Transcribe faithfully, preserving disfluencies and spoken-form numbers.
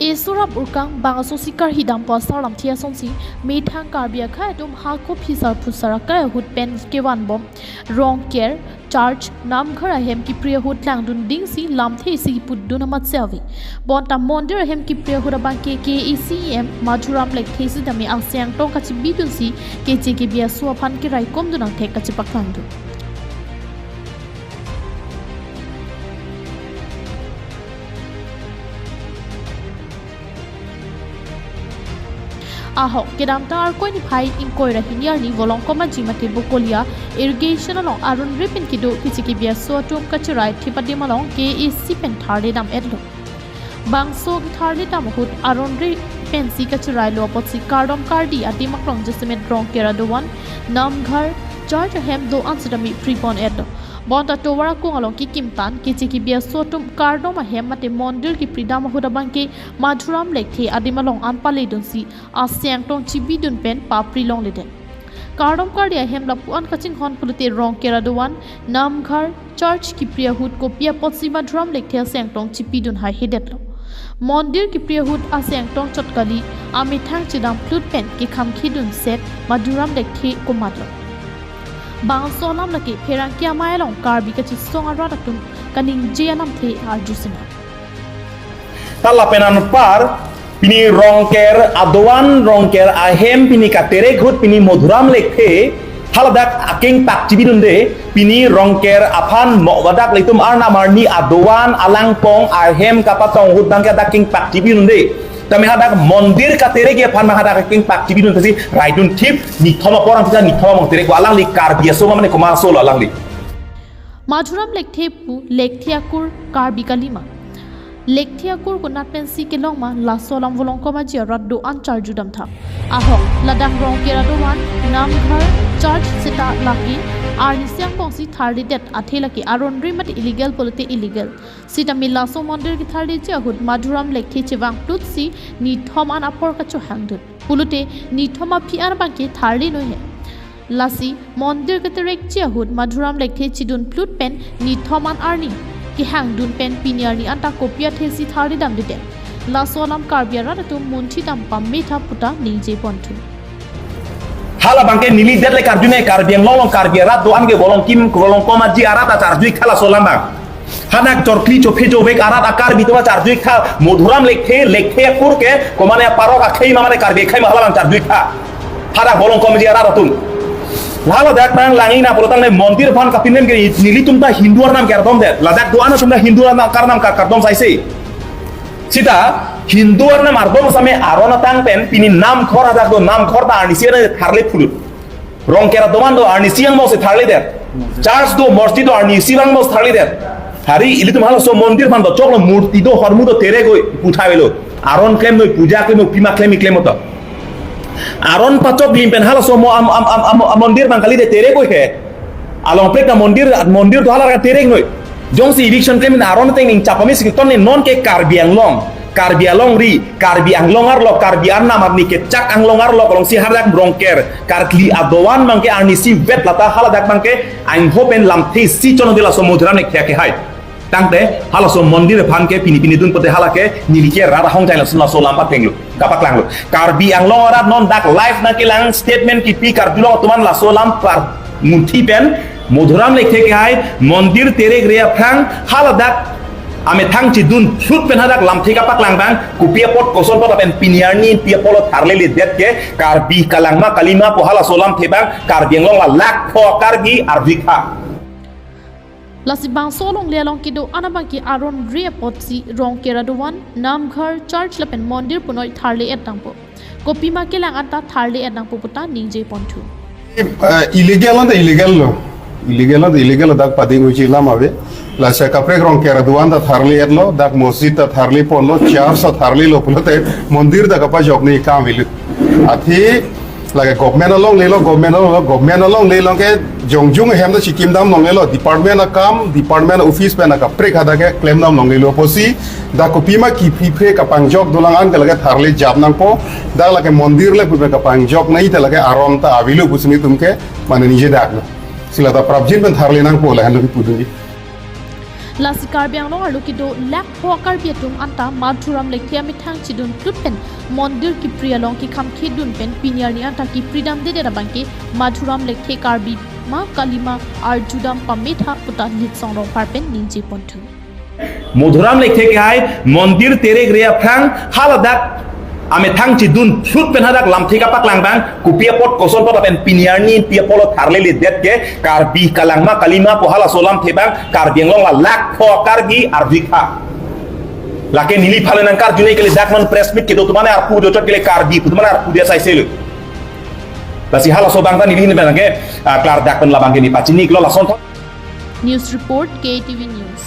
Esorap Urkang bangso si karhi dampo asar lamthe asonsi methang Karbi akhei atum hako phisar phusar akai ahut pen kevan bom Rongker, church, namghar ahem kipri ahut langdun dingsi lamthe isi putdun amat se ave. Bonta mondir ahem kipri ahut abangke K A A C E M Madhuram Lekthe sitame aseng tong kachibidunsi keche kebi aso aphan keraikomdun angthek kachepaklangdun. Ahok, kedamtang Arkoi niphai ingkoi ra hini arni Volongkom Aji mate Bokolia irrigation along aron re pen kedo keche kebi aso atum kacherai thip adim along K A A C pen tharle dam-etlo. Bangso tharle dam ahut aron re pensi kacherai lo apotsi kardom kardi adim aklong jasemet Rongker adovan, namghar, church ahem do-an sitame pripon-etlo. Bonta tovar akung along kekimtan keche kebi aso atum kardom ahem mate mondir kipri dam ahut abangke Madhuram Lekthe adim along an paledunsi aseng tong chibidun pen papri longledet. Kardom kardi ahem lapu-an kachinghon pulote Rongker adovan, namghar, church kipri ahut kopi apotsi Madhuram Lekthe aseng tong chipidun haihedetlo. Mondir kipri ahut aseng tong chot kali, amethang chedam phlut pen kekham khidun set Madhuram Lekthe komatlo. Bangso alam lake pherangke amei along Karbi kachisong arat atum kaningje anamthe arju sinang. Ta lapen anpar pini Rongker adovan, Rongker ahem pini katerek ahut pini Madhuram Lekthe haladak akeng pak chibidunde, pini Rongker aphan mo wadak ilitum arnam arni adovan alangpong ahem kapatong ahut abangke hadak akeng pak chibidunde. Tame hadak mondir katerek aphan hadak akeng pak chibidun tasi raidun thip nithom apor ang kita nithom among terek alangli Karbi aso ma mane komat aso lo alangli. Madhuram Lekthe pu Lekthe akur Karbi kalima. Lekthe akur konat pensi kelong ma laso alam Volongkom Aji arat do-an charju damthap. Ahok, ladak Rongker adovan, namghar, church seta lake arnisi angbongsi tharledet athe lake aron re mate illegal pulote illegal. Sitame laso mondir ketharleji ahut Madhuram Lekthe chevang plutsi nithom an apor kachohangdun. Pulote nithom aphi an abangke tharle noi he. Lasi mondir keterekji ahut Madhuram Lekthe chidun phlut pen nithom an arni kehangdun pen pini arni anta kopi athesi tharle damdedet. Laso alam Karbi arat atum munthi dam pame tha puta ningje ponthu. Hala abangke neli det le karju ne Karbi Anglong along Karbi arat do-an ke Volongkom, Volongkom Aji arat ta charju-ik tha laso alam abang. Hadak chorkli chophe chovek arat a Karbi atum charju-ik tha, Madhuram Lekthe, Lekthe akur ke, komane parok akhei ma mane Karbi akhei ma hala abang charju-ik tha. Hadak Volongkom Aji arat atum. Haladak nang langina pulotangte mondir aphan kapinem ke nelitum ta Hindu arnam ke ardomdet. Ladak do-an atum ta Hindu arnam karnam kar kardom saise. Sita Hindu arnam ardom same aron atang pen pini namghor hadak do namghor ta arnisi tharle phlut. Rongker adovan do arnisi angbongsi tharledet. Church do mosjid do arnisi angbongsi tharledet. Hari ilitum halaso mondir aphan do choklo murti do hormu do terek oi pu tha avelo. Aron klem noi puja klem noi pima klem-ik klem oto. Aron pachok lim pen halaso mo am, am, am, am, am mondir abang kalidet terek oi he. Along prek na mondir, mondir do hala terek noi. Jongsi eviction klem in aron ateng ning chapame si ton ne non ke Karbi Anglong. Karbi alongri, Karbi Anglong arlo, Karbi arnam arni kechak Anglong arlo, alongsi hadak Rongker, karkli adovan abangke arnisi vet lata haladak abangke, angho pen lamthe si chonodela so Madhuram Lekthe akhei. Tangte, halaso mondir aphan ke pini pini dun pote hala ke, neli ke rat ahong jai laso laso lam pathenglo, kapaklanglo. Karbi Anglong arat non dak live nangkelang statement kipi karjulong atuman laso lam par munthi pen, Madhuram Lekthe akhei, mondir terek re aphrang, haladak, amethang chidun phlut pen hadak lamthe kapaklang abang, kopi apot koson apot lapen pini arni pi apot lo tharleledet ke, Karbi kalang ma kalima pu halaso lamthe abang, Karbi Anglong la lakh pho Karbi arju-ik tha. Lasi bangso alongle along kedo-an abangke aron re apotsi Rongker adovan, namghar, church lapen mondir punoi tharle-et nangpo. Kopima kelang anta tharle-et nangpo puta ningje ponthu. Eh, illegal anta illegal lo. Illegal anta illegal lo, dak pading uji lam ave. Lasi kaprek Rongker adovan ta tharle-etlo, dak mosjid ta tharle ponlo, church ta tharlelo pulote mondir ta kapajok ni kam avelo. Athe lake government alongle lo, government alongle lo, government alongle along ke jongjung ahem ta chikim dam longle lo, department akam, department office pen kaprek hadak ke klem dam longle lo pusi, dak kopima kiphipre kapangjok dolang an ke lake tharle jap nangpo, dak lake mondir le pupe kapangjok nai te lake aron ta avelo pusi nelitum ke mane ningje dak lo. Sila ta prapjin pen tharle nangpo lahenlo kipudunji. Lasi Karbi Anglong arlo kedo lakh pho Karbi atum anta Madhuram Lekthe amethang chedun plut pen mondir kipri along kekhamkhe dun pen pini arni anta kipri damdedet abangke Madhuram Lekthe Karbi ma kalima arjudam pametha puta Litsong Rongphar pen ningje ponthu. Madhuram Lekthe ke hai mondir terek re aphrang haladak amethang chedun plut pen hadak lamthe kapaklang abang kopi apot koson apot lapen pini arni pi apotlo tharledet ke Karbi kalang ma kalima pu halaso lamthe abang Karbi Anglong la lakh pho Karbi arjikha. Lake neli phale nangkarjune kele dak non press meet kedo atum mane arpu do chot kele Karbi pu atum mane arpu dia saiselo. Lasi halaso abang ta neli ne abangke ah, klardak pen labangke neli pachini iklo lason thok. News report, K T V News.